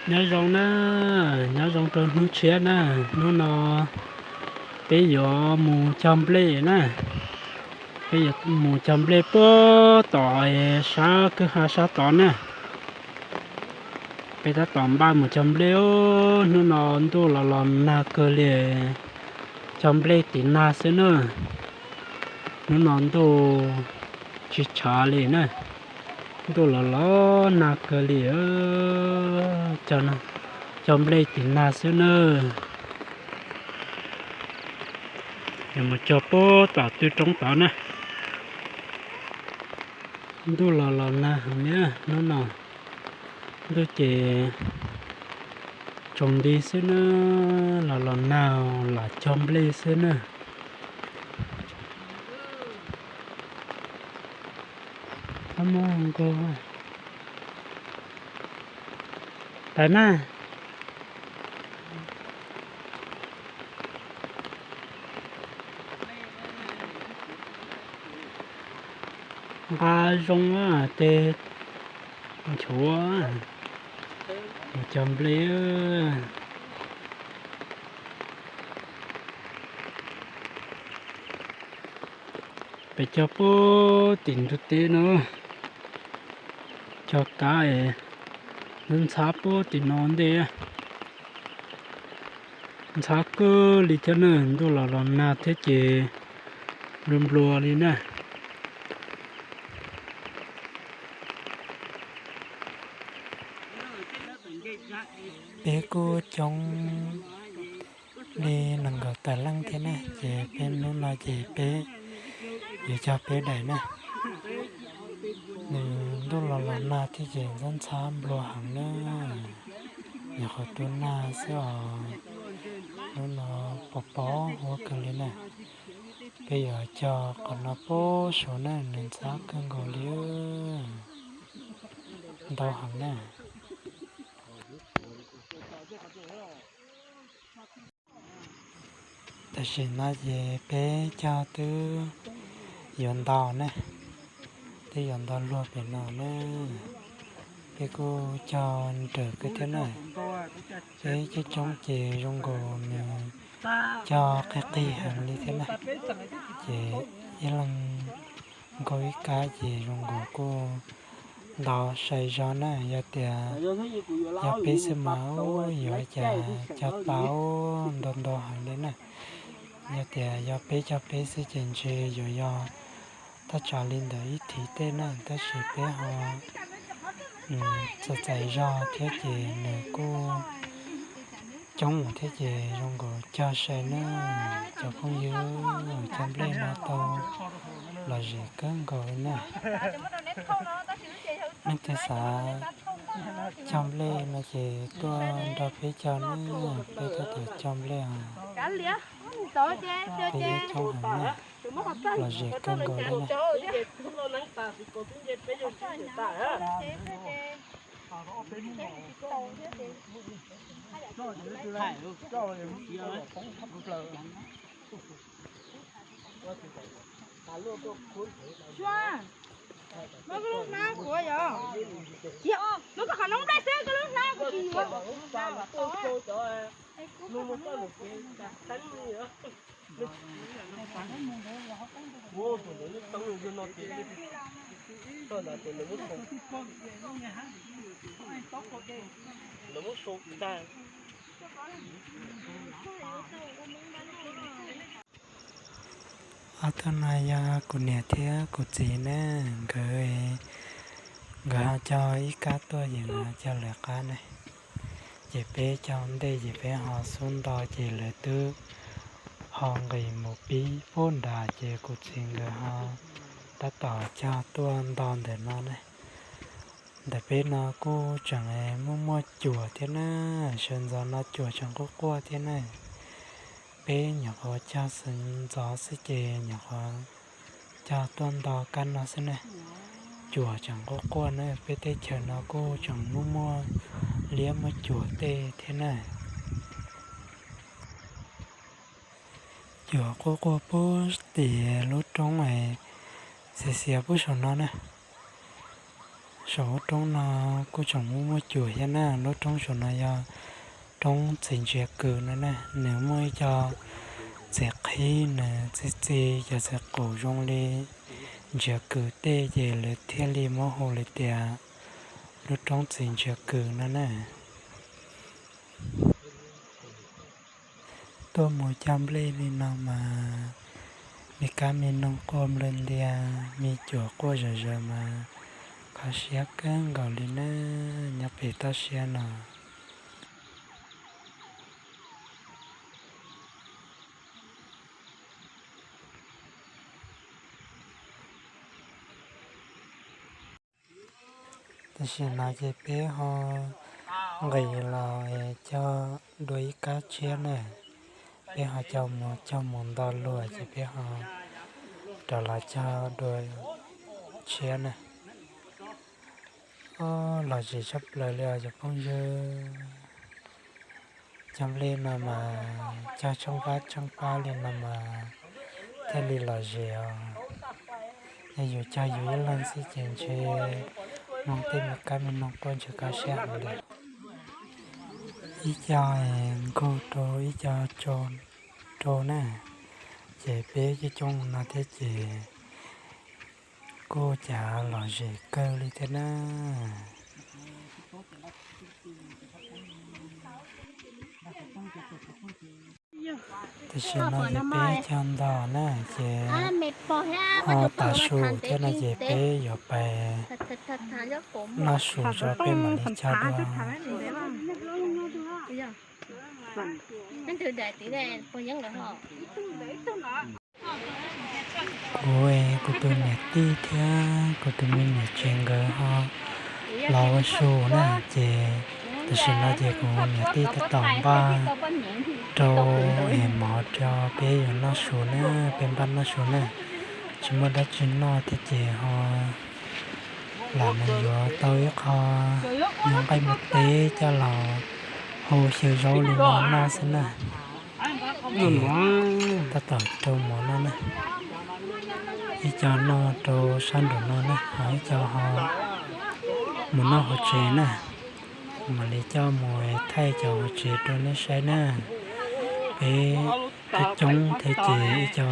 Nyob zoo na, nyob zoo rau hnub tshiab na. Hnub no peb yuav mus cog nplej na. Peb yuav mus cog nplej puag tom sab kwj ha sab tod na. Peb tab tom npaj mus cog nplej. Hnub no ntuj los los nag kawg li, cog nplej tim nag xwb na. Hnub no ntuj tsis tshav li na, ntuj los los nag kawg li, cog nplej tim nag xwb na. Yuav mus cog puag tom tw roob tod na. Ntuj los los nag heev li hnub no, ntuj ces tsaus nti xwb na, los los nag los cog nplej xwb na. Muaj nkaus tas na. Nqa zoo tej nchuav mus cog nplej. Peb cog puag tim ntug teb no, cog kav es ntxhab puag tim no ntej. Ntxhab kawg li thiab na, ntuj los los nag thiab ces nplua nplua li na. Peb kuj coob li nees nkaum tawm leej thiab na, ces peb hnub no ces peb yuav cog peb daim na. Nws ntuj los los nag thiab ces ntxhab ntxhab nplua heev na, nyuam qhuav tu nag xwb os. Hnub no pos pos huab kawg li na. Peb yuav cog qhov no puag saud na, nws ntxhab kawg nkaus li, ntau heev na. Tam sim no ces peb cog twb yuav ntau na, twb yuav ntau luag pem no na. Peb kuj cog nrawm kawg thiab na. Peb coob coob ces zoo nkaus nws cog qig qig heev li thiab na. Ces ib leeg nkaug ib kab ces zoo nkaus kuj ntau sai zog na. Yog tias yog peb xwb mas yuav cas cog tau ntau ntau heev li na. Yog tias yog peb cog peb xwb ces ntshe yuav yog thaj tsam li ntawm ib thiv tej na, tab sis peb ho txais txais zog thiab ces nws kuj coob thiab ces zoo nkaus cog sai na. Cov phooj ywg, cog nplej no tau lom zem kawg nkaus na. Leej twg xav cog nplej no ces tuaj nrog peb cog na, peb tab tom cog nplej os. Peb cog heev na, lom zem kawg nkaus li na. Ob tug no yog kuv niam thiab kuv txiv na, nkawd, nkawd ho cog ib kab tuaj ces nkawd ho cog lawv qab na. Ces peb cog ntej ces peb ho xub nto ces lawv twb ho nqis mus pib puag nrad ces kuv txiv nkawd ho tab tom cog tuaj nto ntawm no na. Ntawm peb no kuj tseem muaj muaj cuam thiab na, sawv ntxov no cuam tseem quaj quaj thiab na. Peb nyuam qhuav cog sawv ntxov xwb ces nyuam qhuav cog tuaj nto kab no xwb na. Cuam tseem quaj quaj na, peb teb chaws no kuj tseem muaj muaj liab muaj cuam tej thiab na. Cuam quaj quaj puag tim lub roob xiav xiav puag saum no na. Saum lub roob no kuj tseem muaj muaj cuam thiab na, lub roob saum no yog roob txiv ntsiav kws no na, nws muaj ib co txiv qhib nws txi txi cov txiv qaum zoo li ntsiav kws tej ces lawv thiaj li muab hu li tias lub roob txiv ntsiav kws no na. Tuaj mus cog nplej li no mas me kab me noog quaj nplawg ntiag, me cuam quaj zom zaws mas kho siab kawg nkaus li na, nyob pem toj siab no. Tam sim no ces peb ho nqis los cog dua ib kab tshiab na. Peb ho cog mus cog mus nto luag ces peb ho rov los cog dua tshiab na. Lom zem tshaj plaws li os cov phooj ywg. Cog nplej no mas cog tsheej pab tsheej pab li no mas thiaj li lom zem os. Yog yus cog yus ib leeg xwb ces ntshe mloog tej me kab me noog quaj ntshe kho siab heev li. Ib co nkaug rau ib co rau na, ces peb coob coob no thiab ces kuj cas lom zem kawg li thiab na. Tam sim no ces peb cog nto na ces ho tav su thiab no ces peb yuav pais noj su tso peb mam li cog dua. Kuv, kuv tus niam tij thiab kuv tus me niam tsev nkawd ho los ua su na, ces tam sim no ces kuv niam tij tab tom npaj rau es mov rau peb yuav noj su na, peb npaj noj su na. Tsis muaj dab tsi noj thiab ces ho lam mus yuav tau ib qho nyuag nqaij muag teb coj los hau xyaw zaub li no noj xwb na. Tab tom rau mov noj na, ib co noj rau sab nraum no na, ho ib co ho mus noj hauv tsev na. Mam li coj mus thaij cov hauv tsev rau nej saib na. Peb coob coob thiab ces ib co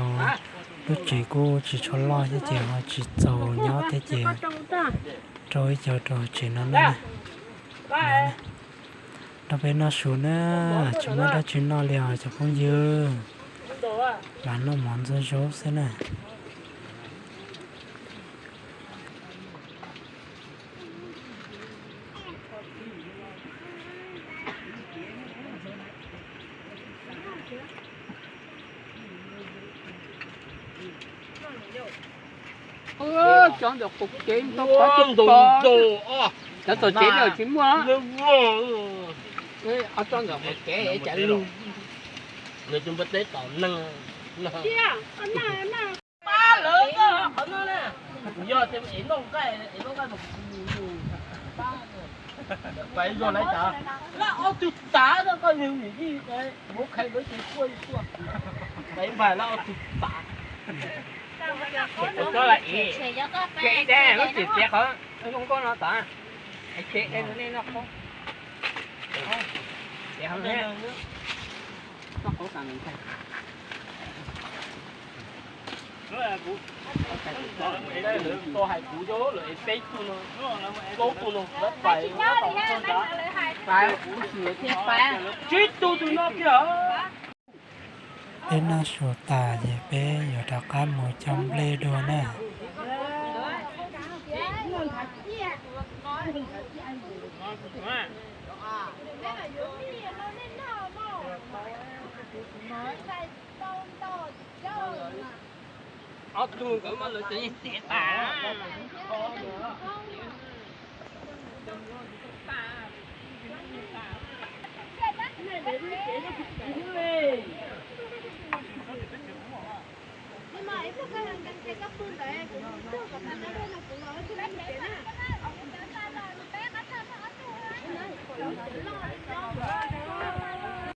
lub tsev kuj tsis tshua loj thiab ces ho tsis txaus nyob thiab ces rau ib co rau hauv tsev no na. Nrog peb noj su na, tsis muaj dab tsi noj li os cov phooj ywg, lam noj mov ntxuag zaub xwb na. Cov ntawm qaum kev ntau qhov ntau ntau, cov txog tsev lawm tsis muaj. Ob tsob ntawm qaum kev cas lug, nws tus npawg teb tom neeg. Pab lawv qhov no na, kuv yog es noj nqaij es noj nqaij mas kuv mus mus pab. Pais zog lawv tas, lawv ob tug tav no koj yug niam yij, muab qhia lawv ces kuaj kuaj, pais npais lawv ob tug tav. Ces lub tsev txiav qhov zoo nkauj no tas, ces nej noj qhov, noj qhov tas. Lawv tau hais kuv, lawv es peb tug no, plaub tug no, lawv pais, pais kuv xwb thiaj pab, tsib tug tus no kiag. Peb noj su tas ces peb yuav rov qab mus cog nplej dua na. Ob tug nkawd mas lawv tseem yeej tev tas.